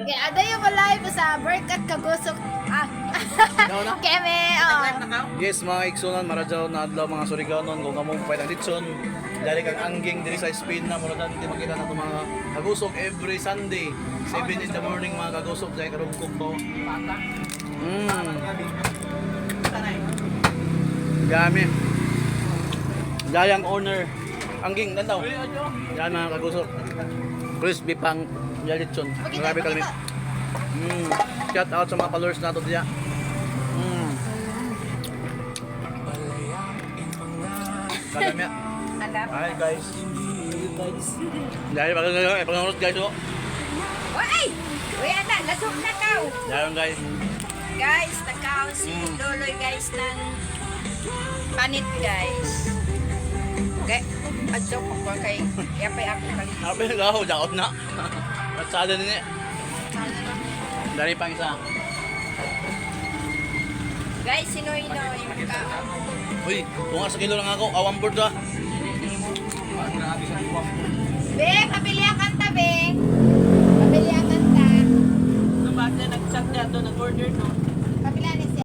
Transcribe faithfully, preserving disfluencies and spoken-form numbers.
Okay, adayon mo live sa Berkat Kagusok. Ah. Daw na? Keme, oh. Yes, mga igsunan, maradyaw na adlaw, mga Suriganon, kung kamong pwede ang litson, dali kang angging diri sa Espina, mura dati makita na itong mga kagusok every Sunday, seven in the morning, mga kagusok, dahil karugkog po. Mm. Dami. Dahil ang owner, angging, lantaw. Yan, mga kagusok. Crispy pang lalitson. Grabe kalami. Mm. Shout out sa mga followers nato diya. Mm. Kalamya. Alam. Hi guys. Dahil pag ngayon, eh, pag guys, oh. Ay! Uy, ana, lasog na ka. Dahil guys. Guys, nagkaon si Loloy, guys, ng panit, guys. Okay. Adyo ko po kay yapay ako kalit. Sabi nga ako, daot na. At sa alin ni. Dari pang isa. Guys, sino-ino yung ka? Uy, kung nga sa kilo lang ako, awang board ah. Be, pabili ang kanta, be.